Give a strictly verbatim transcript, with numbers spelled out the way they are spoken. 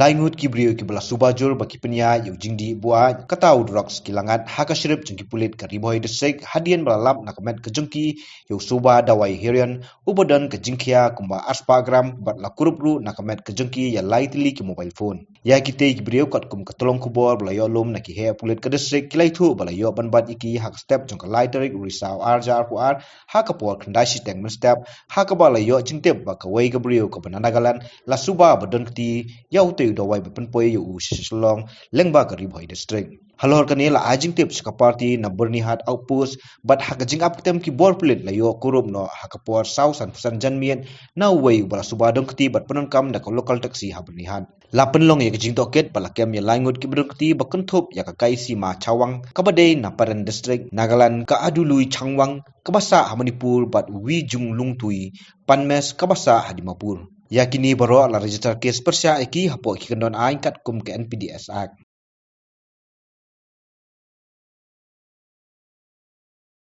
Lai ngut ki briew kiba la suba jur ba ki pynïaid ïa u jingdih buaid kata u drugs ki la ngat ha ka shrip jong ki pulit ka Ri Bhoi District hadien ba la lap na ka met ka jong ki ïa u suba dawai heroin uba don ka jingkhia kumba arspah gram bad la kurup ruh na ka met ka jong ki ïa lai tylli ki mobile phone. Ïa kitei ki briew katkum ka tlong khubor ba la ïoh lum na ki heh pulit ka district ki la ïathuh ba la ïoh ban bat ïa ki ha ka step jong ka lai tarik u Risaw ar hajar arphew ar ha ka por khyndai shiteng mynstep ha kaba la ïoh jingtip ba kawei ka briew kaba na Nagaland la suba ba don kti ïa utei u dawai ba pynpoi ïa u sha Shillong lyngba ka Ri Bhoi District. Halor kane la ai jingtip sha ka party na Byrnihat Outpost bad ha ka jingap ktem ki bor pulit la ïoh kurup noh ha ka por saw san phew san janmiet na uwei uba la suba don kti bad pyndonkam da ka local taxi ha Byrnihat. La pynlong ïa ka jingtohkit bad la kem ïa lai ngut kiba don kti ba kynthup ïa ka Kaisima Chawang kaba dei na Peren District, Nagaland ka Adului Chawang kaba sah ha Manipur bad Wijung Lungtui Panmes kaba sah ha Dimapur. Ïa kine baroh la register case pyrshah ïa ki hapoh ki kyndon aiñ katkum ka N P D S Act.